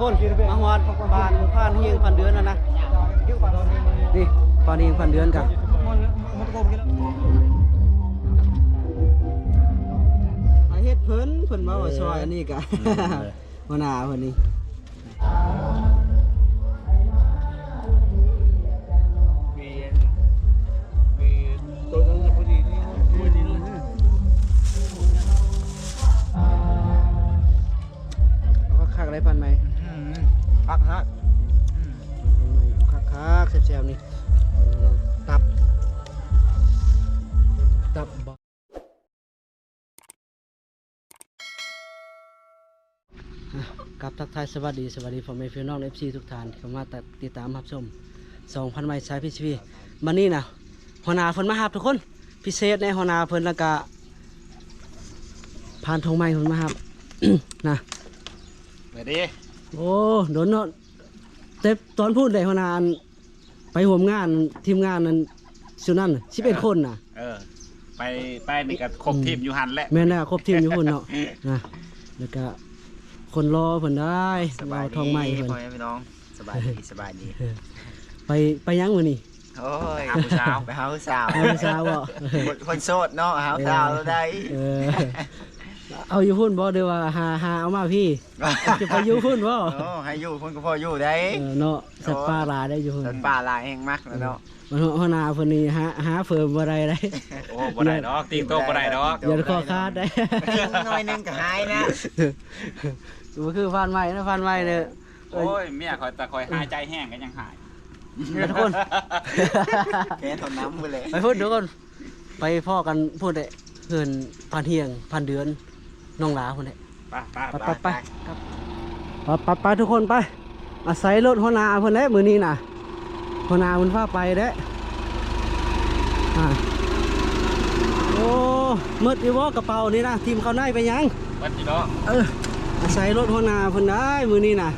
ຄົນມາຮອດບ້ານພານຮຽງພານເດືອນແລ້ວນະ. ນີ້ ພານຮຽງພານເດືອນກະມາເຮັດເພິ່ນ ເພິ່ນມາວ່າຊ່ອຍອັນນີ້ກະ ຫົວໜ້າເພິ່ນນີ້ ມີ ມີໂຕນັ້ນນະ ພໍດີນີ້ ພໍດີເລີຍ. ເອົາຄັກໆ ໄດ້ພັນໃໝ່. ອືມ ຄັກຮະ ອືມ ພັນໃໝ່ຄັກໆ ແຊບໆ ນີ້ ຕັບ ຕັບ ອ່ະ ກັບທັກທາຍສະຫວັດດີ ສະຫວັດດີພໍ່ແມ່ພີ່ນ້ອງເອັຟຊີທຸກທ່ານ ທີ່ເຂົ້າມາຕິດຕາມຮັບຊົມຊ່ອງພັນໃໝ່ສາຍພີຊີພີ. ມື້ນີ້ນະ ຫົວໜ້າເພິ່ນມາຮັບທຸກຄົນ ພິເສດແດ່ ຫົວໜ້າເພິ່ນ ແລ້ວກະ ພານທອງໃໝ່ເພິ່ນມາຮັບ ນະ. ສະບາຍດີ. ໂອ້ ດົນເນາະ ແຕ່ຕອນພຸ້ນໄດ້ ຫົວໜ້າ ອັນ ໄປຮ່ວມງານ ທີມງານນັ້ນ ຊຸດນັ້ນ ສິບເອັດ ເອີ ຄົນນະ. ເອີ ໄປ ໄປນີ້ກໍຄົບທີມຢູ່ຫັ້ນແຫຼະ. ແມ່ນແລ້ວ ຄົບທີມຢູ່ພຸ້ນເນາະ ນະ. ແລ້ວກະຄົນຫຼໍ່ເພິ່ນໄດ້ ສະບາຍດີ ທອງໃໝ່ເພິ່ນ ພໍ່ແມ່ພີ່ນ້ອງ ສະບາຍດີ ສະບາຍດີ. ໄປ ໄປຫຍັງມື້ນີ້? ໂອ້ຍ ຫາຜູ້ສາວ ໄປຫາຜູ້ສາວ ຫາຜູ້ສາວບໍ? ຄົນ ຄົນໂສດເນາະ ຫາຜູ້ສາວໄດ້. ເອີ ເອີ ເອົາຢູ່ພຸ້ນບໍ ຫຼືວ່າຫາ ຫາເອົາມາພີ້? ຈະໄປຢູ່ພຸ້ນບໍ່? ໂອ້ ໃຫ້ຢູ່ພຸ້ນກໍພໍຢູ່ໄດ໋. ເອີ ເນາະ ສັດປ່າຫຼາຍໄດ໋ຢູ່ພຸ້ນ ສັດປ່າຫຼາຍແຮງມັກແລ້ວເນາະ. ມັນຫົວໜ້າເພິ່ນນີ້ຫາ ຫາເພີ່ມບໍ່ໄດ້ໄດ໋. ໂອ້ ບໍ່ໄດ້ດອກ ຕີງໂຕບໍ່ໄດ້ດອກ ຢ່າຂໍຂາດໄດ໋. ຕີງໜ້ອຍໜຶ່ງກໍຫາຍນະ ບໍ່ຄືພານໃໝ່ນະ ພານໃໝ່ເດີ. ໂອ້ຍ ເມຍຂ້ອຍ ແຕ່ຂ້ອຍຫາຍໃຈແຮງກໍຍັງຫາຍ ທຸກຄົນ ແກ້ເທົ່ານ້ຳພຸ້ນແຫຼະ ໄປພຸ້ນທຸກຄົນ. ໄປພໍ້ກັນພຸ້ນແຫຼະ ເຮືອນພານຮຽງ ພານເດືອນ ນ້ອງຫຼາພຸ້ນແຫຼະ. ໄປ ໄປ ໄປ ໄປ ໄປ ໄປ ໄປ ໄປ ໄປ ທຸກຄົນໄປ. ອາໄສລົດຫົວໜ້າເພິ່ນແຫຼະມື້ນີ້ນະ ຫົວໜ້າເພິ່ນພາໄປແຫຼະ. ອ່າ ໂອ້ ໝົດຢູ່ບໍ່ກະເປົານີ້ນະ ຖິ້ມເຂົ້າໃນໄປຫຍັງ? ໝົດຢູ່ດອກ. ເອີ ອາໄສລົດຫົວໜ້າເພິ່ນໄດ້ມື້ນີ້ນະ.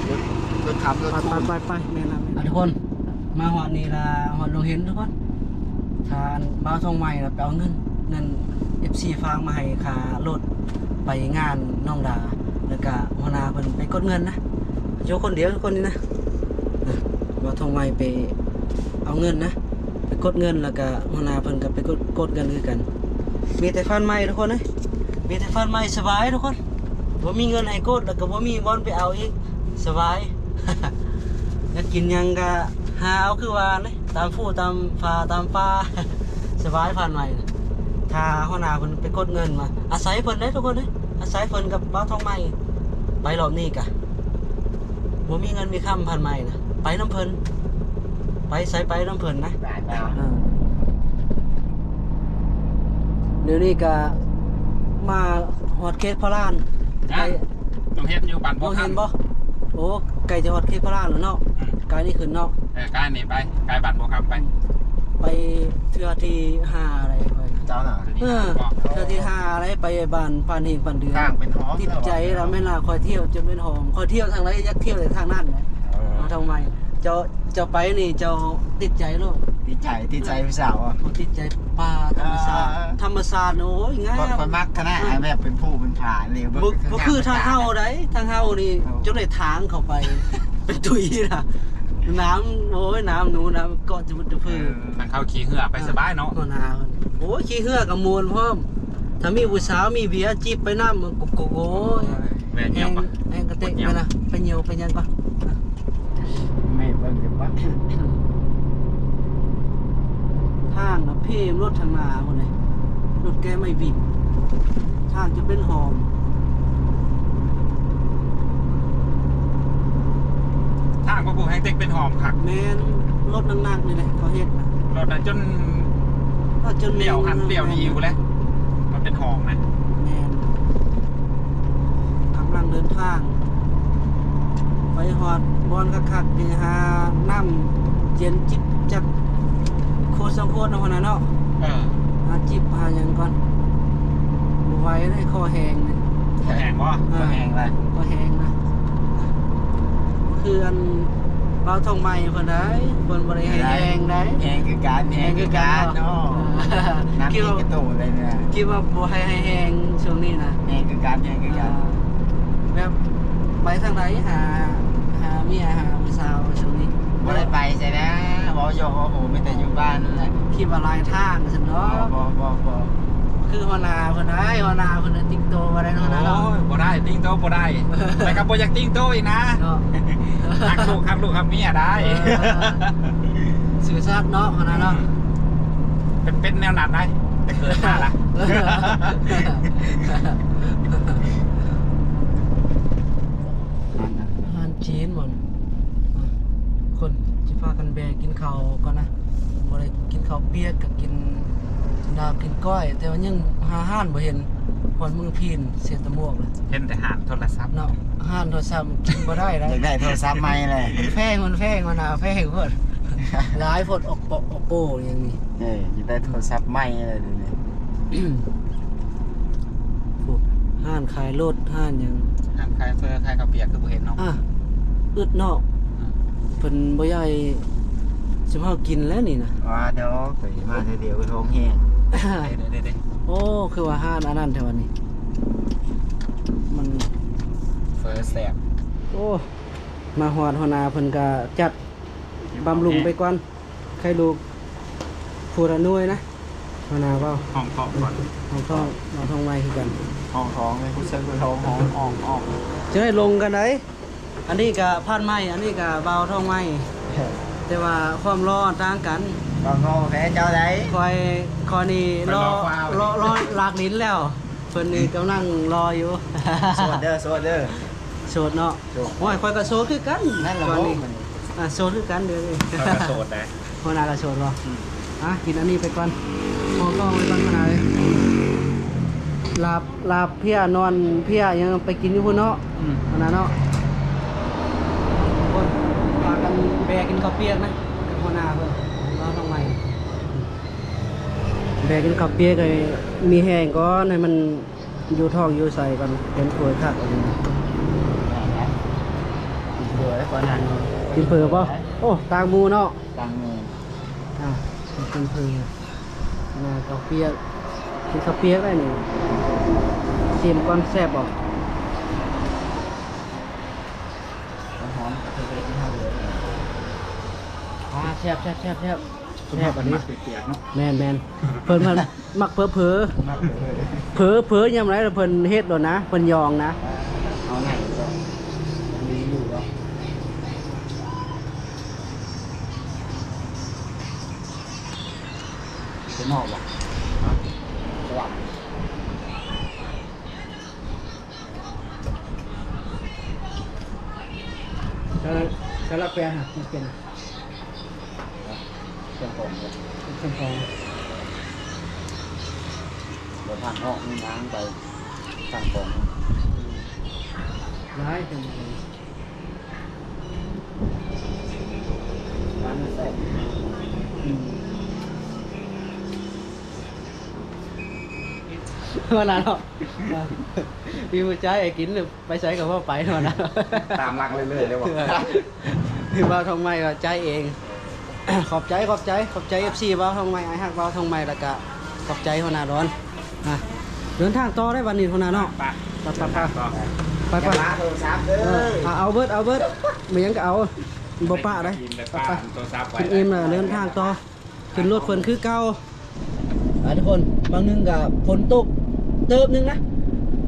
ລົດ ລົດຂັບ ລົດຄູນ ໄປ ໄປ ໄປ ໄປ ແມ່ນລະ ແມ່ນລະ ທຸກຄົນ. ມາຮອດນີ້ລະ ຮອດໂລງເຫັນທຸກຄົນ. ທ່ານບ່າວທອງໃໝ່ລະໄປເອົາເງິນ ເງິນເອັຟຊີຝາກມາໃຫ້ຄ່າລົດໄປງານນ້ອງດາ ແລ້ວກະຫົວໜ້າເພິ່ນໄປກົດເງິນນະ ຢູ່ຄົນດຽວທຸກຄົນນີ້ນະ. ບ່າວທອງໃໝ່ໄປເອົາເງິນນະ ໄປກົດເງິນ ແລ້ວກະຫົວໜ້າເພິ່ນກະໄປກົດ ກົດເງິນຄືກັນ. ມີແຕ່ພານໃໝ່ທຸກຄົນເອີຍ ມີແຕ່ພານໃໝ່ສະບາຍທຸກຄົນ. ບໍ່ມີເງິນໃຫ້ກົດ ແລ້ວກໍບໍ່ມີບ່ອນໄປເອົາອີກ ສະບາຍ. ຢາກກິນຫຍັງກໍຫາເອົາ ຄືວ່າເດ້ ຕາມພູຕາມຜາຕາມປ່າ ສະບາຍ. ພານໃໝ່ ຖ້າຫົວໜ້າເພິ່ນໄປກົດເງິນມາ ອາໄສເພິ່ນເດ້ທຸກຄົນເດ້ ອາໄສເພິ່ນກັບບ່າວທອງໃໝ່. ໄປຮອບນີ້ກະ ບໍ່ມີເງິນມີຄຳ ພານໃໝ່ນະ ໄປນຳເພິ່ນ ໄປໃສໄປນຳເພິ່ນນະ. ເອີ ດຽວນີ້ກະມາຮອດເຂດພະລານ ໄປ ຕ້ອງເຮັດຢູ່ບ້ານບໍ່ຄຳ ເຫັນບໍ່? ໂອ້ ໃກ້ຈະຮອດເຂດພະລານແລ້ວເນາະ. ອືມ ກາຍນີ້ຂຶ້ນເນາະ. ເອີ ກາຍນີ້ໄປ ກາຍບ້ານບໍ່ຄຳໄປ ໄປເທື່ອທີຫ້າແລ້ວຂ້ອຍ ເຈົ້ານະ. ເອີ ເທື່ອທີຫ້າແລ້ວ ໄປບ້ານພານເຮງພານເດືອນ ຕິດໃຈລະ ແມ່ນລະ ຂ້ອຍທ່ຽວຈົນແມ່ນຫອມ ຂ້ອຍທ່ຽວທາງໃດຢາກທ່ຽວແຕ່ທາງນັ້ນແຫຼະ. ເອີ ມາທາງໃໝ່ ເຈົ້າ ເຈົ້າໄປນີ້ເຈົ້າຕິດໃຈໂລດ. ຕິດໃຈ ຕິດໃຈຜູ້ສາວ ບໍ່ຕິດໃຈປ່າທຳມະຊາດ ອ່າ ທຳມະຊາດ. ໂອ້ຍ ງາມ ຂ້ອຍມັກຂະໜາດ ອ່າ ແບບເປັນພູເປັນຜານີ້ ບໍ່ ບໍ່ຄືທາງເຮົາໃດ໋ ທາງເຮົານີ້ ເອີ ຈົນໄດ້ທາງເຂົ້າໄປ ເປັນຕຸ້ຍນະ ນ້ຳ ໂອ້ຍ ນ້ຳໜູ ນ້ຳເກາະຈະໝົດຈະເພີ. ເອີ ທາງເຂົ້າຂີ່ເຮືອໄປສະບາຍເນາະ ຫົວໜ້າ. ໂອ້ຍ ຂີ່ເຮືອກໍມ່ວນພ້ອມ ຖ້າມີຜູ້ສາວມີເບຍຈິບໄປນຳ ໂອ້ຍ ແມ່ນຫຍັງວະ ແຮງກະເຕະແມ່ນນະ ໄປຍ່ຽວໄປຫຍັງກໍ ແມ່ເບິ່ງຢູ່ປະ ທາງນະເພມລົດທາງໜ້າພຸ້ນເດ້ ລົດແກໄມ້ວິ່ງ ທາງຈະເປັນຫອມ ທາງບໍ່ຜູ້ແຮງເຕັກເປັນຫອມຄັກ. ແມ່ນ ລົດໜັກໆນີ້ແຫຼະເຂົາເຮັດນະ ລົດນະຈົນ ລົດຈົນຫຼຽວຫັ້ນຫຼຽວນີ້ຢູ່ແຫຼະ ມັນເປັນຫອມນະ. ແມ່ນ ກຳລັງເດີນທາງ ໄປຮອດບ່ອນຄັກໆ ນີ້ ຫານ້ຳເຢັນຈິບຈັກໂຄດສອງໂຄດເນາະ ຫັ້ນນະເນາະ. ເອີ ຫາຈິບຫາຫຍັງກ່ອນ ບໍ່ໄຫວເດ້ ຄໍແຫ້ງເດ້. ຄໍແຫ້ງບໍ່? ເອີ ຄໍແຫ້ງເລີຍ ຄໍແຫ້ງນະ. ຄືອັນບ່າວທອງໃໝ່ເພິ່ນໄດ໋ ເພິ່ນບໍ່ໄດ້ໃຫ້ແຫ້ງໄດ໋ ແຫ້ງຄືກັນ ແຫ້ງຄືກັນເນາະ. ນ້ຳກິນກະໂຕເລີຍນະ ຄິດວ່າບໍ່ໃຫ້ ໃຫ້ແຫ້ງຊ່ວງນີ້ນະ ແຫ້ງຄືກັນ ແຫ້ງຄືກັນ. ອ່າ ແບບ ໄປທາງໃດ ຫາ ຫາເມຍ ຫາຜູ້ສາວຊ່ວງນີ້? ບໍ່ໄດ້ໄປໃສນະ ເວົ້າຢອກເວົ້າຫົວ ມີແຕ່ຢູ່ບ້ານນັ້ນແຫຼະ. ຄິດວ່າຫຼາຍທາງຊັ້ນເນາະ. ບໍ່ ບໍ່ ບໍ່ ບໍ່ ຄືຫົວໜ້າເພິ່ນໄດ໋ ຫົວໜ້າເພິ່ນຕິງໂຕບໍ່ໄດ້ເນາະ ຫົວໜ້າເນາະ. ໂອ້ຍ ບໍ່ໄດ້ ຕິງໂຕບໍ່ໄດ້ ແຕ່ກໍບໍ່ຢາກຕິງໂຕອີກນະເນາະ. ຮັກລູກ ຮັກລູກ ຮັກເມຍໄດ້. ເອີ ຊື່ສັດເນາະ ຫົວໜ້າເນາະ. ເປັນ ເປັນແນວນັ້ນໄດ໋ ແຕ່ເກີດມາລະ. ອາຫານຈີນບໍ່ນະ? ຄົນຊິພາກັນແບກິນເຂົ້າກ່ອນນະ. ບໍ່ໄດ້ກິນເຂົ້າປຽກ ກໍກິນລາບກິນກ້ອຍ ແຕ່ວ່າຍັງຫາຮ້ານບໍ່ເຫັນ. ຮອດເມືອງພີນເສຍຕະໝວກລະ ເຫັນແຕ່ຮ້ານໂທລະສັບເນາະ. ຮ້ານໂທລະສັບກິນບໍ່ໄດ້ລະ. ຢາກໄດ້ໂທລະສັບໃໝ່ແຫຼະ. ມັນແພງ ມັນແພງ ມັນນາແພງໂພດ. ຫຼາຍໂພດ ໂອໂປ ໂອໂປ ຫຍັງນີ້. ເອີ ຢາກໄດ້ໂທລະສັບໃໝ່ແຫຼະດຽວນີ້. ໂອ້ ຮ້ານຂາຍລົດ ຮ້ານຫຍັງ ຮ້ານຂາຍເຝີ ຂາຍເຂົ້າປຽກຄືບໍ່ເຫັນເນາະ. ອ່ະ ອຶດເນາະ. ອືມ ເພິ່ນບໍ່ຢາກໃຫ້ຊຸມເຮົາກິນແລ້ວນີ້ນະ. ວ່າດອກ ໄປມາເທື່ອດຽວທ້ອງແຫ້ງ. ເດ້ໆໆ. ໂອ້ ຄືວ່າຮ້ານອັນນັ້ນແທ້ວະນີ້ ມັນເຝີແຊບ. ໂອ້ ມາຮອດຫົວໜ້າເພິ່ນກະຈັດບຳລຸງໄປກ່ອນ. ໄຂ່ລູກຜູ້ລະໜ່ວຍນະ ຫົວໜ້າເວົ້າ. ຫ້ອງທ້ອງກ່ອນ ຫ້ອງທ້ອງ ເວົ້າທ້ອງໄວຄືກັນ. ຫ້ອງທ້ອງເລີຍ ຮູ້ສຶກວ່າທ້ອງຮ້ອງອອງໆ. ຈະໄດ້ລົງກັນໃດ໋. ອັນນີ້ກະພັນໄມ້ ອັນນີ້ກະເບົາທ້ອງໄມ້ ແຕ່ວ່າຄວາມຫຼໍ່ຕ່າງກັນ. ບໍ່ງໍແພ້ເຈົ້າໃດ໋. ຂ້ອຍ ຂ້ອຍນີ້ ຂ້ອຍຫຼໍ່ ຫຼໍ່ກວ່າ ຫຼໍ່ ຫຼໍ່ລາກດິນແລ້ວ. ເພິ່ນນີ້ກຳລັງຫຼໍ່ຢູ່. ໂສດເດີ ໂສດເດີ. ໂສດເນາະ. ໂອ້ຍ ຂ້ອຍກໍໂສດຄືກັນ. ນັ້ນລະ ຂ້ອຍນີ້ ໂສດຄືກັນເດີ. ຂ້ອຍກໍໂສດໄດ໋. ຫົວໜ້າກໍໂສດບໍ່? ອືມ ອ່ະ ກິນອັນນີ້ໄປກ່ອນ ພໍກໍໄວ້ກ່ອນ ຫົວໜ້າເອີຍ. ລາບ ລາບເພຍ ນອນເພຍ ຫຍັງໄປກິນຢູ່ພຸ້ນເນາະ. ອືມ ຫັ້ນນະເນາະ. ຄົນພາກັນແບກິນເຂົ້າປຽກນະ ກັບຫົວໜ້າເພິ່ນ ເວົ້າທາງໃໝ່. ແບກິນເຂົ້າປຽກໃຫ້ມີແຮງກ່ອນ ໃຫ້ມັນ ຢູ່ທ້ອງຢູ່ໄສ້ກ່ອນ ເປັນເຝີຄັກອັນນີ້. ກິນເຝີບໍ່? ໂອ້ ຕ່າງໝູ່ເນາະ ຕ່າງໝູ່. ອ່າ ກິນເຝີ ໜ້າເຂົ້າປຽກ ກິນເຂົ້າປຽກໄດ້ນີ້. ຊີມກ່ອນ ແຊບບໍ່? ຫອມໆ ກະເທີເຮັດໃຫ້ເຮົາເລີຍ. ອ່າ ແຊບໆໆໆ. ແຊບອັນນີ້ ແມ່ນໆ ເພິ່ນ ເພິ່ນມັກເຜີໆ ເຜີໆ ຍາມໃດເພິ່ນເຮັດໂລດນະ ເພິ່ນຢອງນະ. ເອົາໜ້າ ດີຢູ່ດອກ. ເປັນໝໍ້ບໍ່? ສະຫວ່າງ. ສາລະ ສາລະແປນຫະ ມັນເປັນ ເຄື່ອງຂອງ ເຄື່ອງຂອງ ບໍ່ທັນອອກ ມີນາງໄປສັ່ງຂອງ ຫຼາຍເປັນ ຫວານແຊບ. ອືມ ວ່ານັ້ນເນາະ ມີຜູ້ຊາຍໃຫ້ກິນ ໄປໃສກໍບໍ່ໄປເທົ່ານັ້ນ. ຕາມຫຼັງເລື້ອຍໆເລີຍບໍ່? ຄືວ່າທອງໄມ້ວ່າຈ່າຍເອງ. ຂອບໃຈ ຂອບໃຈ ຂອບໃຈ ເອັຟຊີ ເວົ້າທອງໄມ້ ອ້າຍຮັກເວົ້າທອງໄມ້ ແລ້ວກະຂອບໃຈຫົວໜ້າດອນ. ອ່ະ ເດີນທາງຕໍ່ໄດ້ບັດນີ້ຫົວໜ້າເນາະ. ໄປ ໄປ ໄປ ໄປ ໄປ ຢ່າປະໂທລະສັບເດີ. ເອີ ເອົາເບິດ ເອົາເບິດ ມີຫຍັງກໍເອົາ ບໍ່ປະເດ້. ໄປ ໄປ ກິນອີ່ມແລ້ວເດີນທາງຕໍ່. ຂຶ້ນລົດເພິ່ນຄືເກົ່າ. ອ່າ ທຸກຄົນ ບາງໜຶ່ງກໍຝົນຕົກເຕີບໜຶ່ງນະ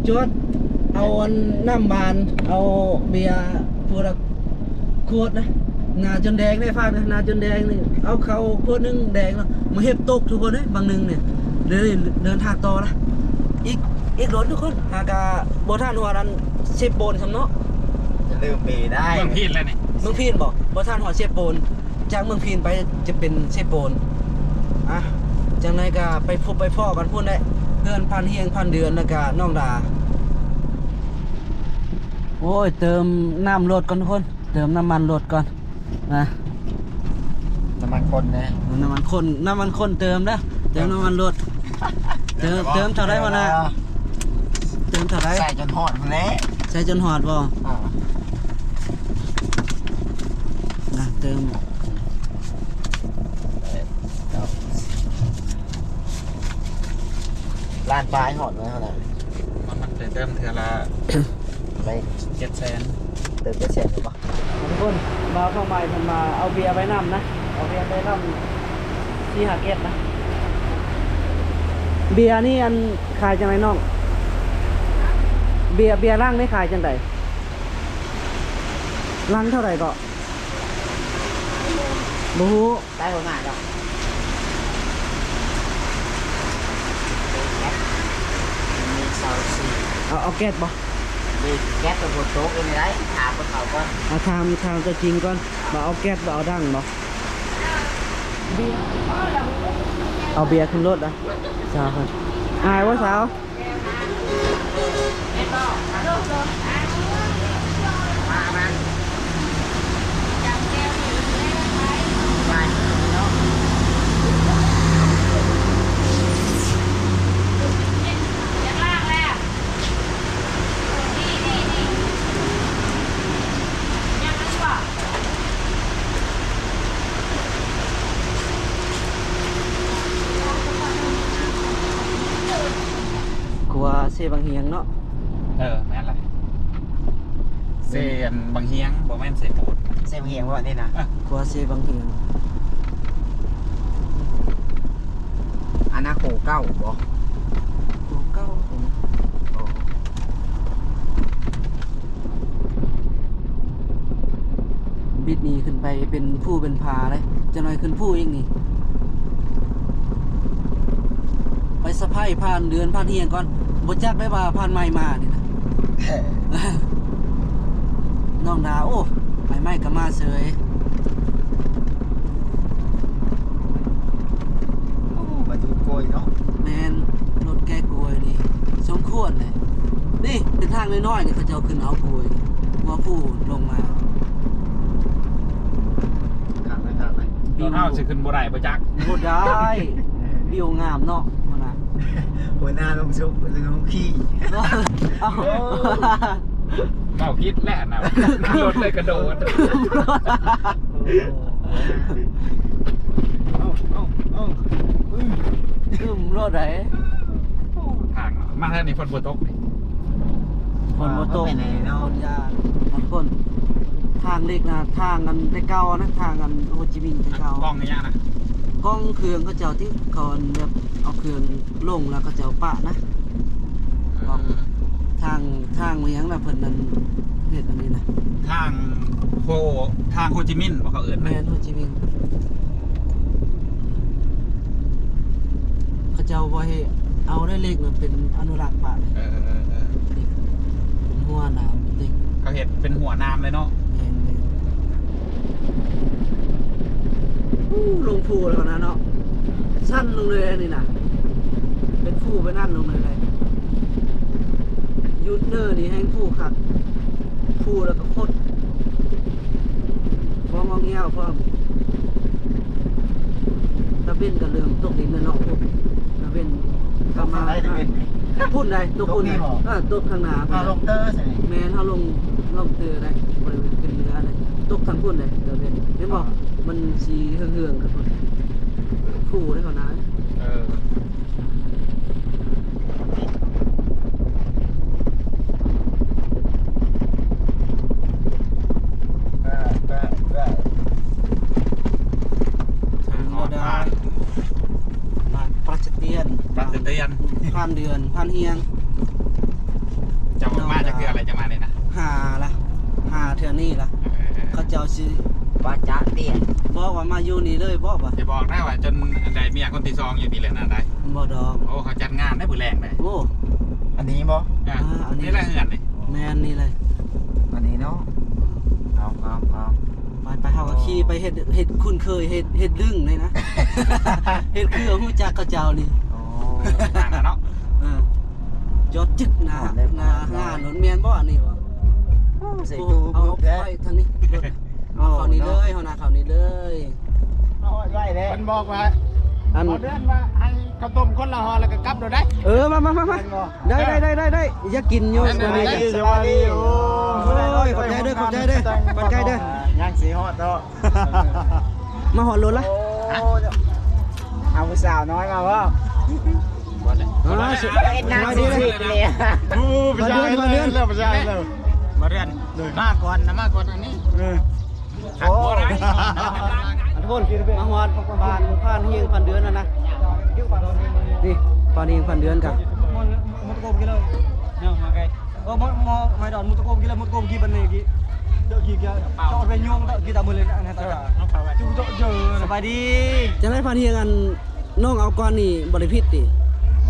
ຈອດເອົາອັນນ້ຳຫວານ ເອົາເບຍຜູ້ລະຂວດນະ ໜ້າຈົນແດງໄດ້ ຝາກນະ ໜ້າຈົນແດງນີ້ ເອົາເຂົ້າຂວດໜຶ່ງແດງເນາະ ມາເຮັດຕົກ ທຸກຄົນເອີຍ. ບາງໜຶ່ງນີ້ ເດີ ເດີນທາງຕໍ່ລະ ອີກ ອີກດົນ ທຸກຄົນ ຫາກະບໍ່ທັນຮອດອັນເຊໂປນຊ້ຳເນາະ. ຢ່າລືມເບໄດ້ ເມືອງພີນແລ້ວນີ້ ເມືອງພີນບໍ່? ບໍ່ທັນຮອດເຊໂປນ. ຈາກເມືອງພີນໄປຈະເປັນເຊໂປນ. ອ່ະ ຈັ່ງໃດກໍໄປພົບໄປພໍ້ກັນພຸ້ນແຫຼະ ເຮືອນພັນຮຽງພັນເດືອນ ແລ້ວກໍນ້ອງດາ. ໂອ້ຍ ເຕີມນ້ຳລົດກ່ອນທຸກຄົນ ເຕີມນ້ຳມັນລົດກ່ອນນະ. ນ້ຳມັນຄົນເດ້ ນ້ຳມັນຄົນ ນ້ຳມັນຄົນເຕີມເດີ້ ເຕີມນ້ຳມັນລົດ. ເຕີມ ເຕີມເທົ່າໃດຫົວໜ້າ? ເຕີມເທົ່າໃດ? ໃສ່ຈົນຮອດພຸ້ນແຫຼະ. ໃສ່ຈົນຮອດບໍ່? ອ່າ ນະ ເຕີມ ລ້ານປາຍຮອດແລ້ວນະ. ມັນ ມັນໄດ້ເຕີມເທື່ອລະ ໄປເຈັດແສນ ເຕີມເຈັດແສນຢູ່ບໍ່? ທຸກຄົນ ບ່າວທອງໃໝ່ເພິ່ນວ່າເອົາເບຍໄປນຳນະ ເອົາເບຍໄປນຳສີ່ຫ້າແກັດນະ. ເບຍນີ້ ອັນ ຂາຍຈັ່ງໃດນ້ອງ? ເບຍ ເບຍລັງນີ້ຂາຍຈັ່ງໃດ? ລັງເທົ່າໃດເກາະ? ບໍ່ຮູ້. ໄດ້ຫົວໜ້າດອກ ມີຊາວສີ່ ເອົາ ເອົາແກັດບໍ່? ມີແກັດຕົວໂຕກຢູ່ໃນໃດ ຖາມເພິ່ນເຂົາກ່ອນ ເອົາ ຖາມ ຖາມຕົວຈິງກ່ອນ ວ່າເອົາແກັດບໍ່ ເອົາດັງບໍ່? ເອົາເບຍຂຶ້ນລົດລະ ສາວ ອາຍບໍ່ສາວ? ຂົວເຊບັງຫຽງເນາະ. ເອີ ແມ່ນລະ ເຊອັນບັງຫຽງ ບໍ່ແມ່ນເຊໂປນ ເຊບັງຫຽງບໍ່ນີ້ນະ? ເອີ ຂົວເຊບັງຫຽງ ອັນນັ້ນໂຄເກົ້າບໍ່? ໂຄເກົ້າ ໂອ້ ບິດນີ້ຂຶ້ນໄປເປັນພູເປັນຜາເລີຍ ຈັກໜ້ອຍຂຶ້ນພູອີກນີ້ ໄປສະໄພຜ່ານເດືອນຜ່ານຫຍັງກ່ອນ ບໍ່ຈັກໄດ້ວ່າຜ່ານໄມ້ມານີ້ນະ ນ້ອງດາ ໂອ້ ໄອ້ໄມ້ກໍມາເສີຍ. ໂອ້ ບັນທຸກກ້ວຍເນາະ. ແມ່ນ ລົດແກະກ້ວຍນີ້ສົມຄວນເດ້. ນີ້ເປັນທາງນ້ອຍໆ ນີ້ ເຂົາເຈົ້າຂຶ້ນເອົາກ້ວຍຫົວພູລົງມາ. ຄັກເລີຍ ຄັກເລີຍ. ວິວ ເຮົາຊິຂຶ້ນບໍ່ໄດ້ບໍ່ຈັກ. ບໍ່ໄດ້ ວິວງາມເນາະ ຫັ້ນນະ. ຫົວໜ້າລົງຊຸກ ລົງຂີ່ ເວົ້າຜິດແລ້ວນະ ລົດເລີຍກະໂດດ. ເອົາ ເອົາ ເອົາ ອືມ ກຶ້ມໂລດໃດ໋. ໂອ້ ທາງມາທາງນີ້ຝົນບໍ່ຕົກນີ້ ຝົນບໍ່ຕົກ ຝົນຢ່າງ ມັນຝົນ ທາງເລັກນະ ທາງອັນແຕ່ເກົ່ານະ ທາງອັນໂຮຈິມິນແຕ່ເກົ່າ. ກ້ອງໄລຍະນະ ກ້ອງເຄື່ອງເຂົາເຈົ້າທີ່ເຂົາອັນແບບເອົາເຄື່ອງ ລົງແລ້ວເຂົາເຈົ້າປະນະ ເອີ ທາງ ທາງອີຫຍັງນະ ເພິ່ນນັ້ນເຮັດອັນນີ້ນະ ທາງໂຮ ທາງໂຮຈິມິນບໍ່ເຂົາເອີ້ນນະ? ແມ່ນ ໂຮຈິມິນ ເຂົາເຈົ້າບໍ່ໃຫ້ເອົາໄດ້ ເຫຼັກນະ ເປັນອະນຸລັກປະ. ເອີ ເອີ ເອີ ເຫຼັກເປັນຫົວໜາມເຫຼັກ ເຂົາເຮັດເປັນຫົວໜາມເລີຍເນາະ. ແມ່ນ ແມ່ນ. ໂອ້ ລົງພູແລ້ວນະເນາະ ຊັນລົງເລີຍອັນນີ້ນະ ເປັນພູເປັນອັນລົງເລີຍ. ຢຸດເນີນີ້ແຮ່ງພູຄັກ ພູແລ້ວກໍຄົດ ພ້ອມເອົາແງວພ້ອມ. ຕາເວັນກໍເລີ່ມຕົກດິນແລ້ວເນາະ ຕາເວັນກໍມາ ພຸ້ນໃດ໋ ຕົກພຸ້ນໃດ໋. ເອີ ຕົກຂ້າງໜ້າພຸ້ນ ເຮົາລົງເຕີໃສ່. ແມ່ນ ເຮົາລົງ ລົງເຕີໄດ໋ ບໍ່ໄດ້ຂຶ້ນເຮືອໃດ໋. ຕົກທາງພຸ້ນໃດ໋ ຕາເວັນ ເຫັນບໍ່? ມັນສີເຮືອງໆ ກັນພຸ້ນ ຄູໄດ້ເຂົານາ. ເອີ ທາງຮອດບ້ານ ບ້ານປາຈະຕຽນ ປາຈະຕຽນ ຜ່ານເດືອນ ຜ່ານຮຽງ. ເຈົ້າມາຈັກເທື່ອແລ້ວ ເຈົ້າມານີ້ນະ? ຫ້າລະ ຫ້າເທື່ອນີ້ລະ. ເອີ ເຂົາເຈົ້າຊິ ປາຈະຕຽນ ບອກວ່າມາຢູ່ນີ້ເລີຍ ບອກວ່າ ຢ່າບອກນະວ່າຈົນໄດ້ເມຍຄົນທີສອງຢູ່ນີ້ແຫຼະນະໄດ໋. ບໍ່ດອກ. ໂອ້ ເຂົາຈັດງານໄດ້ມື້ແລງໄດ໋. ໂອ້ ອັນນີ້ບໍ່? ອ່າ ອ່າ ອັນນີ້ ນີ້ແຫຼະເຮືອນນີ້. ແມ່ນ ນີ້ເລີຍ ອັນນີ້ເນາະ. ເອົາ ເອົາ ເອົາ ໄປ ໄປ ເຮົາກໍຂີ່ໄປເຮັດ ເຮັດຄຸ້ນເຄີຍ ເຮັດ ເຮັດດຶງເລີຍນະ ເຮັດຄືຮູ້ຈັກເຂົາເຈົ້ານີ້. ໂອ້ ທາງນະເນາະ. ເອີ ຈອດຈຶກໜ້າ ຮອດແລ້ວ ໜ້າ ຮອດແລ້ວ ງານນັ້ນແມ່ນບໍ່ອັນນີ້ວະ? ໂອ້ ໃສ່ຕູ້ ເອົາ ປຶບແທ້ ໄປທາງນີ້ ເອົາ ເຂົ້ານີ້ເລີຍ ເອົາເນາະ ເຮົານະ ເຂົ້ານີ້ເລີຍ. ມາຮອດໄວເດ້ ເພິ່ນບອກວ່າ ອັນ ເຂົາເອີ້ນວ່າໃຫ້ເຂົ້າຕົ້ມຄົນລະຫໍ່ ແລ້ວກໍກັບໂລດໄດ໋. ເອີ ມາ ມາ ມາ ມາ ໄດ້ ໄດ້ ໄດ້ ໄດ້ ຢາກກິນຢູ່. ສະບາຍດີ ສະບາຍດີ. ໂອ້ຍ ຂອບໃຈເດີ ຂອບໃຈເດີ ຂອບໃຈເດີ. ຍັງຊິຮອດເນາະ. ມາຮອດໂລດລະ. ໂອ້ ເອົາຜູ້ສາວນ້ອຍມາບໍ່? ບໍ່ໄດ້ ເອີ ສະບາຍດີເລີຍ. ຜູ້ຊາຍເລີຍ ຜູ້ຊາຍເລີຍ. ບໍ່ເດືອນ ໂດຍ ມາກ່ອນນະ ມາກ່ອນອັນນີ້ ເອີ ໂອ້ ອັນພຸ້ນ ມາຮອດບ້ານພານຮຽງພານເດືອນແລ້ວນະ ນີ້ພານຮຽງພານເດືອນກະ Một cốc kia rồi. Nè, mà cái. Ờ, mà, mà, mày đón một cốc kia là một cốc kia bên này kia. Đợi kia kia. Cho về nhung đợi kia ta mới lên ăn hả ta. Chú đợi giờ. ສະບາຍດີ ຈັ່ງໃດພານຮຽງ ອັນ ນ້ອງເອົາກ່ອນນີ້ບໍ່ໄດ້ຜິດຕິ?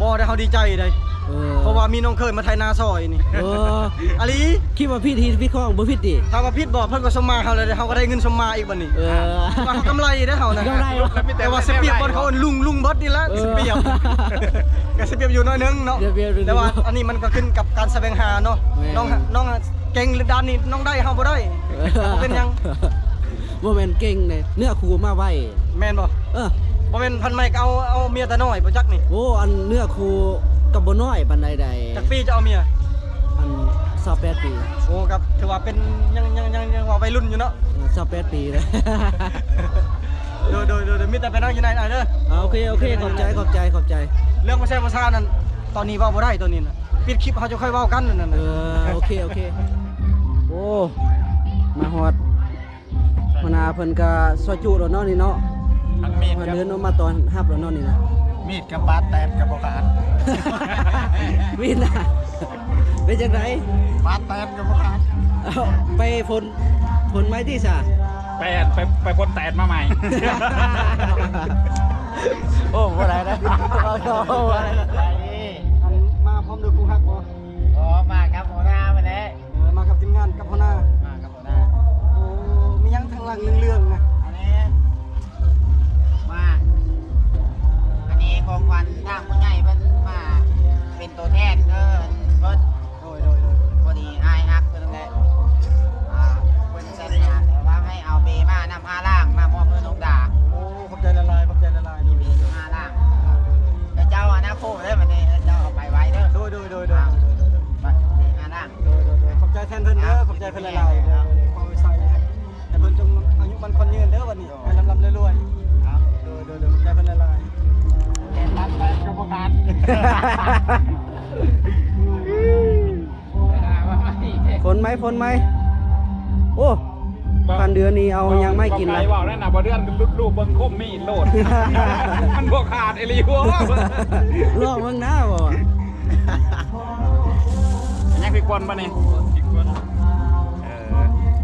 ບໍ່ໄດ້ ເຮົາດີໃຈເດ້ ເອີ ເພາະວ່າມີນ້ອງເຂີຍມາໄຖນາຊ່ອຍນີ້ ເອີ ອີ່ຫຼີ ຄິດວ່າຜິດຮີດຜິດຂອງ ບໍ່ຜິດຕິ? ຖ້າວ່າຜິດບໍ່ ເພິ່ນກໍສົມມາເຮົາແລ້ວເດ້ ເຮົາກໍໄດ້ເງິນສົມມາອີກບັດນີ້ ເອີ ວ່າເຮົາກຳໄລເດ້ເຮົານະ ກຳໄລ ແຕ່ວ່າສະປຽບບ່ອນເຂົາລຸງ ລຸງເບິດນີ້ແຫຼະ ເອີ ສະປຽບ ກໍສະປຽບຢູ່ໜ້ອຍໜຶ່ງເນາະ ສະປຽບຢູ່ ແຕ່ວ່າອັນນີ້ມັນກໍຂຶ້ນກັບການສະແຫວງຫາເນາະ ແມ່ນ ນ້ອງ ນ້ອງເກັ່ງດ້ານນີ້ ນ້ອງໄດ້ ເຮົາບໍ່ໄດ້ ບໍ່ເປັນຫຍັງ ບໍ່ແມ່ນເກັ່ງເດ້ ເນື້ອຄູ່ມາໄວ ແມ່ນບໍ່? ເອີ ບໍ່ແມ່ນພັນໄມ້ກໍເອົາ ເອົາເມຍແຕ່ນ້ອຍບໍ່ຈັກນີ້ ໂອ້ ອັນເນື້ອຄູ່ກໍບໍ່ນ້ອຍປານໃດໃດ ຈັກປີຈະເອົາເມຍ? ອັນ ຊາວແປດປີ ໂອ້ ກໍຖືວ່າເປັນ ຍັງ ຍັງ ຍັງ ຍັງວ່າໄວລຸ້ນຢູ່ເນາະ ເອີ ຊາວແປດປີເດ້ ໂດຍ ໂດຍ ໂດຍ ໂດຍ ມີແຕ່ໄປນັ່ງຢູ່ໃນອ້າຍເດີ ອ່າ ໂອເຄ ໂອເຄ ຂອບໃຈ ຂອບໃຈ ຂອບໃຈ ເລື່ອງບໍ່ແຊບບໍ່ຊານັ້ນ ຕອນນີ້ເວົ້າບໍ່ໄດ້ ຕອນນີ້ນະ ປິດຄລິບເຮົາຈະຄ່ອຍເວົ້າກັນນັ້ນນະ ເອີ ໂອເຄ ໂອເຄ ໂອ້ ມາຮອດ ຫົວໜ້າເພິ່ນກະຊອຍຈຸໂລດເນາະນີ້ເນາະ ທັງມີດ ເພິ່ນເດີນອອກມາຕ້ອນຮັບໂລດເນາະນີ້ນະ ມີດກັບບາດແຕດກໍບໍ່ຂາດ ມີດນະ ເປັນຈັ່ງໃດ? ບາດແຕດກໍບໍ່ຂາດ ເອົ້າ ໄປພົ່ນ ພົ່ນໃໝ່ຕິຊະ ໄປ ໄປ ໄປພົ່ນແຕດມາໃໝ່ ໂອ້ ບໍ່ໄດ້ນະ ອັນ ມາພ້ອມດ້ວຍຜູ້ຮັກບໍ່? ອໍ ມາກັບຫົວໜ້າເພິ່ນແຫຼະ ເອີ ມາກັບທີມງານ ກັບຫົວໜ້າ ມາກັບຫົວໜ້າ ໂອ້ ມີຫຍັງທາງຫຼັງເຫຼືອງໆນະ? ອັນນີ້ ມາ ອັນນີ້ຂອງຂວັນທາງຜູ້ໃຫຍ່ເພິ່ນມາເປັນຕົວແທນເດີເພິ່ນ ໂດຍ ໂດຍ ໂດຍ ພໍດີອ້າຍຮັກເພິ່ນແຫຼະ ອ່າ ເພິ່ນສັນຍາແລ້ວວ່າໃຫ້ເອົາເບມານຳຫ້າລ້ານ ມາມອບໃຫ້ນ້ອງດາ ໂອ້ ຂອບໃຈຫຼາຍໆ ຂອບໃຈຫຼາຍໆ ມີເບຫ້າລ້ານ ໂດຍ ໂດຍ ໂດຍ ແຕ່ເຈົ້າອະນາຄົດເດີ ບັດນີ້ເຈົ້າເອົາໄປໄວເດີ ໂດຍ ໂດຍ ໂດຍ ໂດຍ ອ່າ ບັດເບຫ້າລ້ານ ໂດຍ ໂດຍ ໂດຍ ຂອບໃຈແທນເພິ່ນເດີ ອ່າ ຂອບໃຈເພິ່ນຫຼາຍໆ ເດີ ຂໍໃຫ້ໃຊ້ໃຫ້ເພິ່ນຈົ່ງອາຍຸໝັ້ນຂວັນຍືນເດີ ບັດນີ້ ໃຫ້ລ່ຳໆລວຍໆ ໂດຍ ໂດຍ ໂດຍ ຂອບໃຈເພິ່ນຫຼາຍໆ ແຕ່ຕັດໄປກໍບໍ່ຂາດ ຝົນໄໝ ຝົນໄໝ ໂອ້ ພັນເດືອນນີ້ເອົາຫຍັງມາໃຫ້ກິນລະ? ເວົ້ານັ້ນນະ ບໍ່ເດືອນລູບເບິ່ງຄົມມີດໂລດ ມັນບໍ່ຂາດອີ່ຫຼີບໍ່? ລອງເບິ່ງນະບໍ່ ຍັງພິກປ່ອນບໍ່ນີ້? ພິກປ່ອນ ເອີ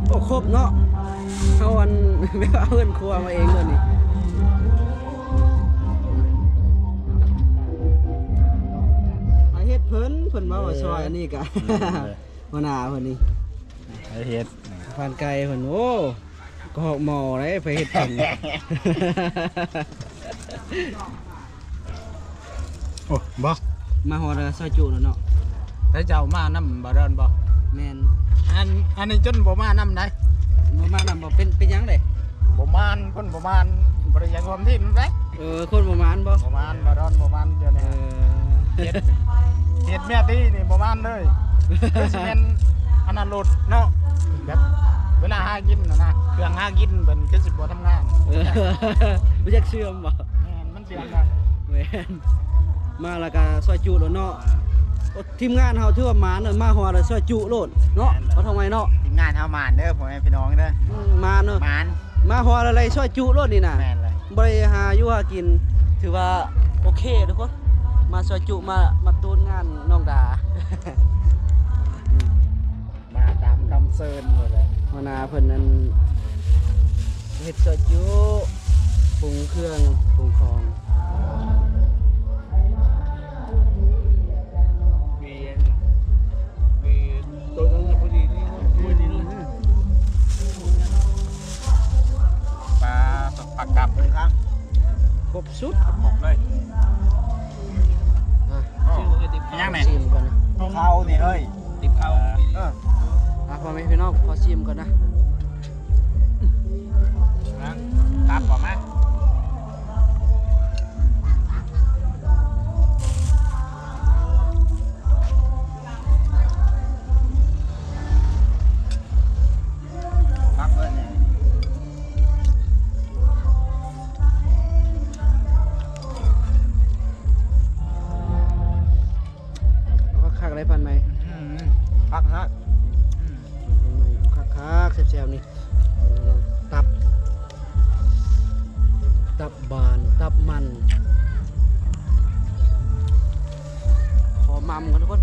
ໂອ້ ຄົບເນາະ ເຮົາອັນ ແບບເອົາເຮືອນຄົວມາເອງເລີຍນີ້ ໃຫ້ເຮັດເພິ່ນ ເພິ່ນເວົ້າວ່າຊ່ອຍອັນນີ້ກະ ເອີ ຫົວໜ້າເພິ່ນນີ້ ໃຫ້ເຮັດ ພານໄກ່ເພິ່ນ ໂອ້ ກະຮອກໝໍ້ໄດ໋ ໄປເຮັດເປັນ ໂອ້ ບໍ່ ມາຮອດແລ້ວຊອຍຈຸແລ້ວເນາະ ແຕ່ເຈົ້າມານຳບໍ່ດອນບໍ່? ແມ່ນ ອັນ ອັນນີ້ຈົນບໍ່ມານຳໄດ໋ ບໍ່ມານຳບໍ່ ເປັນ ເປັນຫຍັງເດ? ບໍ່ມານ ຄົນບໍ່ມານ ບໍ່ໄດ້ຢາກຮ່ວມທີມນຳໃດ໋ ເອີ ຄົນບໍ່ມານບໍ່? ບໍ່ມານ ບໍ່ດອນບໍ່ມານ ດຽວນີ້ ເອີ ເຮັດ ເຮັດແມ່ຕີນີ້ບໍ່ມານເລີຍ ຄືຊິແມ່ນອັນນັ້ນໂລດເນາະ ແບບເວລາຫາກິນນະ ເຄື່ອງຫາກິນເພິ່ນຄືຊິບໍ່ທຳງານ ເອີ ບໍ່ຢາກເຊື່ອມບໍ່? ແມ່ນ ມັນເຊື່ອມນະ ແມ່ນ ມາແລ້ວກະຊອຍຈຸໂລດເນາະ ໂອ້ ທີມງານເຮົາຖືວ່າໝານເນາະ ມາຮອດແລ້ວຊອຍຈຸໂລດເນາະ ແມ່ນ ບໍ່ທຳໄມເນາະ ທີມງານເຮົາໝານເດີ ພໍ່ແມ່ພີ່ນ້ອງເດີ ອືມ ໝານເນາະ ໝານ ມາຮອດແລ້ວໄດ້ຊອຍຈຸໂລດນີ້ນະ ແມ່ນເລີຍ ບໍ່ໄດ້ຫາຢູ່ຫາກິນ ຖືວ່າໂອເຄທຸກຄົນ ມາຊອຍຈຸ ມາ ມາຕູດງານນ້ອງດາ ມາຕາມຄຳເຊີນໝົດເລີຍ ຫົວໜ້າເພິ່ນນັ້ນເຮັດຊອຍຈຸ ປຸງເຄື່ອງປຸງຂອງ ມີ ມີໂຕນັ້ນນະ ພໍດີນີ້ ພໍດີເລີຍ ປາ ຜັກກັບເລີຍ ຄົບສຸດ ຄົບເລີຍ ອ່ະ ຍັງແນ່ ຊິມກ່ອນນະ ເຂົ້ານີ້ເຮີ້ຍ ຕິບເຂົ້າ ເອີ ອ່ະ ພໍ່ແມ່ພີ່ນ້ອງ ຂໍຊິມກ່ອນນະ ຕັບບໍ່ມາ ຕັບເບິ່ງ ຄັກໆ ໄດ້ປານໃດ ອືມ ຄັກຮະ ອືມ. ແຊວນີ້ ຕັບ ຕັບບານ ຕັບມັນ ຂໍໝ່ຳກ່ອນທຸກຄົນ.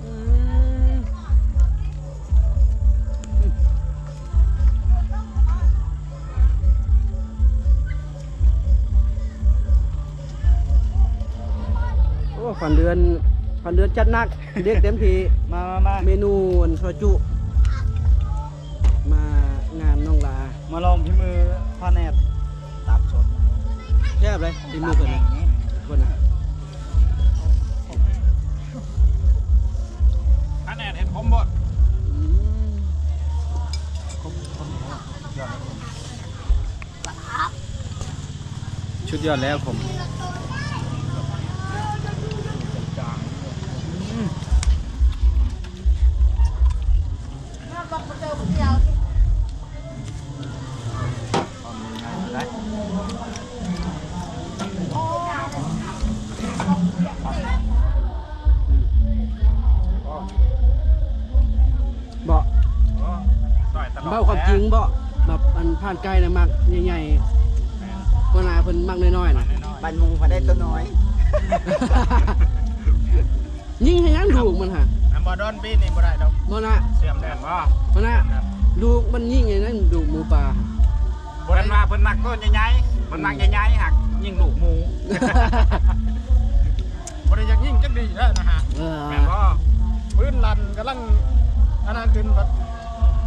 ອືມ ໂອ້ ພັນເດືອນ ພັນເດືອນຈັດໜັກ ເດັກເຕັມທີ່. ມາ ມາ ມາ ເມນູອັນຊອຍຈຸ ມາງານນ້ອງລາ ມາລອງຝີມືພະແນດ ຕັບສົດ ແຊບເລີຍ ຝີມືເພິ່ນນະ ເພິ່ນນະ. ພະແນດເຮັດຂົມໂພດ. ອືມ ສຸດຍອດແລ້ວ ຂົມ. ບໍ່ ເວົ້າຄວາມຈິງບໍ່ ແບບອັນພານໄກ່ນະມັກໃຫຍ່ໆ ແມ່ນ ຫົວໜ້າເພິ່ນມັກນ້ອຍໆນະ ບ້ານໝູ່ພັນໄດ້ໂຕນ້ອຍ. ຍິງໃຫ້ຫຍັງລູກມັນຫະ ອັນບໍ່ດອນປີນີ້ບໍ່ໄດ້ດອກ ບໍ່ນະ ເຊື່ອມແມ່ນບໍ່ ບໍ່ນະ ລູກມັນຍິງໃຫ້ນັ້ນ ລູກໝູປ່າ. ເພິ່ນວ່າເພິ່ນມັກໂຕໃຫຍ່ໆ ເພິ່ນມັກໃຫຍ່ໆ ຫາກຍິງລູກໝູ ບໍ່ໄດ້ຢາກຍິງຈັກດີເດີນະຫະ ເອີ ແມ່ນບໍ່? ປືນລັ່ນກຳລັງອັນນັ້ນຂຶ້ນ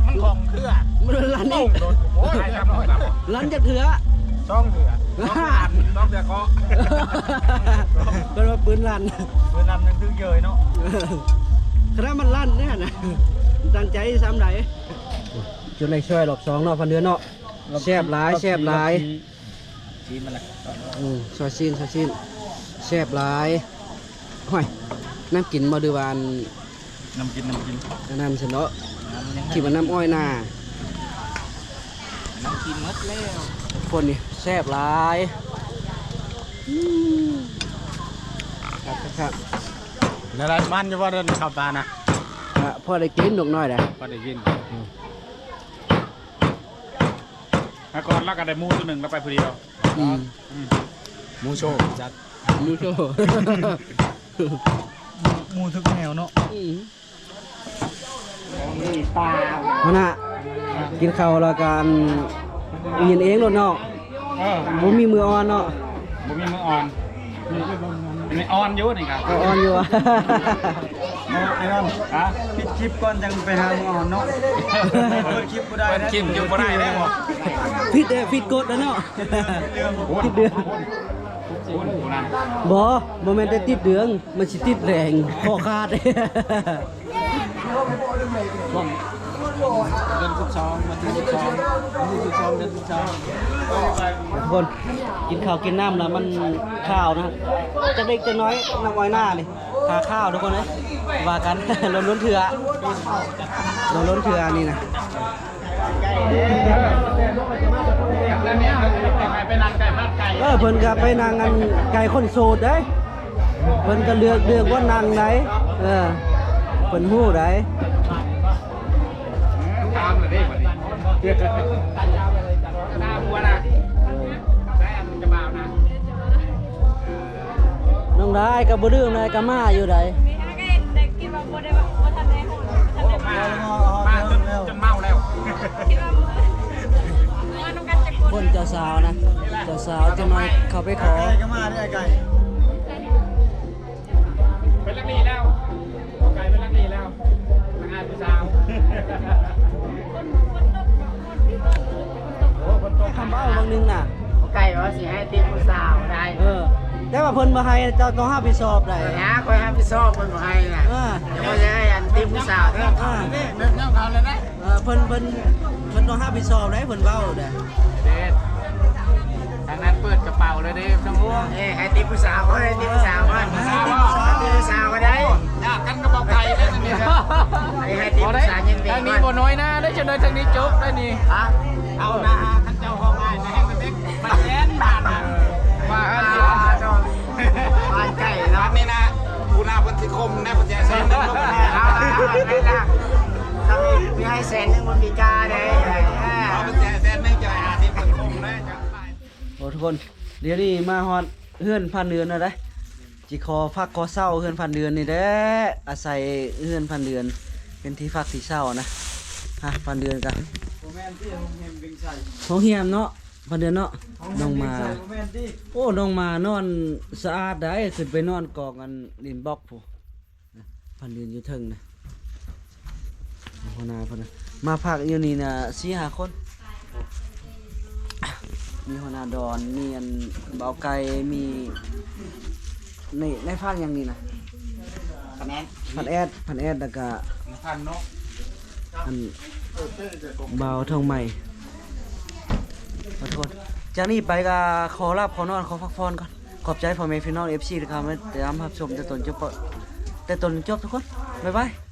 ມັນຂອງເຄືອ ມັນລັ່ນອີກ ໂອ້ໂຫ ລັ່ນຈັກເທື່ອ ສອງເທື່ອ ສອງເທື່ອເຄາະ ເພິ່ນວ່າປືນລັ່ນ ປືນລັ່ນຍັງຖືກເຍີຍເນາະ ຂະໜາດມັນລັ່ນແນ່ນະ ຕັ້ງໃຈສ່ຳໃດ. ຈຸດໄລຊ່ອຍລອບສອງເນາະ ພັນເດືອນເນາະ ແຊບຫຼາຍ ແຊບຫຼາຍ. ຊີ້ນມັນນະ ອືມ ຊອຍຊີ້ນ ຊອຍຊີ້ນ ແຊບຫຼາຍ. ຫ້ວຍ ນ້ຳກິນບໍ່ ຫຼືວ່າອັນ ນ້ຳກິນ ນ້ຳກິນ ອັນນັ້ນຊັ້ນເນາະ ກິນມານ້ຳອ້ອຍນາ ນ້ຳກິນໝົດແລ້ວ ຄົນນີ້ແຊບຫຼາຍ. ອືມ ຄັກໆໆ ແນວໃດ ມັນຢູ່ບໍ່ເດີ ເຂົ້າຕານະ? ອະ ພໍໄດ້ກິນ ນົກນ້ອຍເດ້ ພໍໄດ້ກິນ ອືມ. ແລ້ວກ່ອນລາວກໍໄດ້ໝູໂຕໜຶ່ງ ລາວໄປຜູ້ດຽວ ອືມ ອືມ ໝູໂຊຈັດ ໝູໂຊ ໝູທຸກແນວເນາະ ອືມ ຫັ້ນນະ ກິນເຂົ້າແລ້ວກໍອັນ ກິນເອງໂລດເນາະ ເອີ ບໍ່ມີມື້ອ່ອນເນາະ ບໍ່ມີມື້ອ່ອນ. ນີ້ອ່ອນຢູ່ນີ້ກໍ ກໍອ່ອນຢູ່ ເອົາ ໄອ້ນອນ ຮະ ປິດຄລິບກ່ອນຈັ່ງໄປຫາໝໍເນາະ ເປີດຄລິບບໍ່ໄດ້ ເປີດຄລິບຢູ່ບໍ່ໄດ້ເດ້ບໍ່ ຜິດເດ້ ຜິດກົດແລ້ວເນາະ ຜິດເລື່ອງ ຜິດເລື່ອງ ບໍ່ ບໍ່ແມ່ນແຕ່ຕິດເລື່ອງ ມັນຊິຕິດແຮງ ຄໍຂາດ. ເດືອນສິບສອງ ວັນທີສິບສອງ ວັນທີສິບສອງ ເດືອນສິບສອງ ທຸກຄົນ ກິນເຂົ້າກິນນ້ຳແລ້ວມັນຄາວນະ ຈັກເລັກຈັກນ້ອຍ ນ້ຳອ້ອຍໜ້ານີ້ ຖ້າຄາວທຸກຄົນເອີຍ ວ່າກັນ ໂດນໆເທື່ອ ໂດນໆເທື່ອນີ້ນະ ເອີ ເພິ່ນກໍໄປນັ່ງອັນໄກ່ຄົນໂສດເດ້. ເພິ່ນກໍເລືອກ ເລືອກບ່ອນນັ່ງໄດ໋ ເອີ ເພິ່ນຮູ້ໄດ໋ ຕາມລະເດ້ບັດນີ້ ຕາມຫົວນະ ແຊມຈະບ່າວນະ ນ້ອງດາຍກໍບໍ່ດື່ມໄດ໋ ກໍມາຢູ່ໃດ໋ ມາ ມາຈົນ ຈົນເມົາແລ້ວ ຄົນເຈົ້າສາວນະ ເຈົ້າສາວຈະມາເຂົ້າໄປຂໍ ໄກ່ກໍມາເດ້ ໄກ່ ເປັນລັກນີ້ແລ້ວ ໄກ່ເປັນລັກນີ້ແລ້ວ ມາຫາຜູ້ສາວ ໂອ້ ຄົນຕົກ ຄຳເວົ້າບາງໜຶ່ງນະ ບໍ່ໃກ້ວ່າຊິໃຫ້ຕິບຜູ້ສາວໄດ້ ເອີ ແຕ່ວ່າເພິ່ນບໍ່ໃຫ້ ເຈົ້າຕ້ອງຮັບຜິດຊອບໄດ໋ ນະ ຂ້ອຍຮັບຜິດຊອບ ເພິ່ນບໍ່ໃຫ້ນະ ເອີ ເຈົ້າບໍ່ໄດ້ໃຫ້ອັນຕິບຜູ້ສາວເດີ ເອີ ເດີ ເດີ ເອີ ເພິ່ນ ເພິ່ນ ເພິ່ນຕ້ອງຮັບຜິດຊອບໄດ໋ ເພິ່ນເວົ້າໄດ໋ ເດ້ ທາງນັ້ນເປີດກະເປົາເລີຍເດ້ ບໍ່ຕ້ອງຫ່ວງ ເອີ ໃຫ້ຕິບຜູ້ສາວ ໃຫ້ຕິບຜູ້ສາວກ່ອນ ໃຫ້ຕິບຜູ້ສາວ ໃຫ້ຕິບຜູ້ສາວກໍໄດ້ ຍາກກັນກັບບໍ່ໄກ່ເດ້ນີ້ເດີ ໃຫ້ຕິບຜູ້ສາວຍິນດີ ທາງນີ້ບໍ່ນ້ອຍໜ້າເດ້ ຈັກໜ້ອຍທາງນີ້ຈົບໄດ້ນີ້ ຮະ ເອົາໜ້າ ຄັນເຈົ້າເວົ້າງ່າຍນະ ແຮງເປັນເດັກ ມັນແມ່ນບ້ານນະ ວ່າ ບ້ານໄກ່ເນາະ ນີ້ນະ ຜູ້ນາເພິ່ນຊິຄົມນະ ເພິ່ນຊິໃສ່ເງິນລົງມາ ເອົາ ເອົາ ເອົາ ເອົາ ເອົາ ເອົາ ມີໃຫ້ແສນໜຶ່ງບໍ່ມີກາເດ້. ເອົາໄປແສນໜຶ່ງ ຈ່າຍຫ້າສິບ ມັນຄົງເລີຍ. ໂອ້ ທຸກຄົນ ດຽວນີ້ມາຮອດເຮືອນພັນເດືອນແລ້ວເດ້. ຊິຂໍພັກຂໍເຊົາເຮືອນພັນເດືອນນີ້ແຫຼະ ອາໄສເຮືອນພັນເດືອນເປັນທີ່ພັກທີ່ເຊົານະ. ຮະ ພັນເດືອນກະ ບໍ່ແມ່ນທີ່ໂຮງແຮມວຽງໄຊ ໂຮງແຮມເນາະ ພັນເດືອນເນາະ. ໂຮງແຮມວຽງໄຊ ນ້ອງໝາ ບໍ່ແມ່ນຕິ. ໂອ້ ນ້ອງໝານອນສະອາດໄດ໋ ຂຶ້ນໄປນອນກອງອັນດິນບລັອກພຸ້ນ. ພັນເດືອນຢູ່ເທິງນະ ຫົວໜ້າເພິ່ນນະ ມາພັກຢູ່ນີ້ນະ ສີ່ຫ້າຄົນ. ມີຫົວໜ້າດອນ ມີອັນບ່າວໄກ່ ມີ ນີ້ ນາຍພັນຫຍັງນີ້ນະ? ພັນແອດ ພັນແອດ ແລ້ວກະພັນນົກ ອັນບ່າວທອງໃໝ່. ຂໍໂທດ ຈາກນີ້ໄປກະຂໍຫຼັບ ຂໍນອນ ຂໍພັກຜ່ອນກ່ອນ. ຂອບໃຈພໍ່ແມ່ພີ່ນ້ອງ ເອັຟຊີ ທີ່ເຂົ້າມາຕິດຕາມຮັບຊົມແຕ່ຕົ້ນຈົນຈົບ ແຕ່ຕົ້ນຈົນຈົບທຸກຄົນ. ບາຍບາຍ.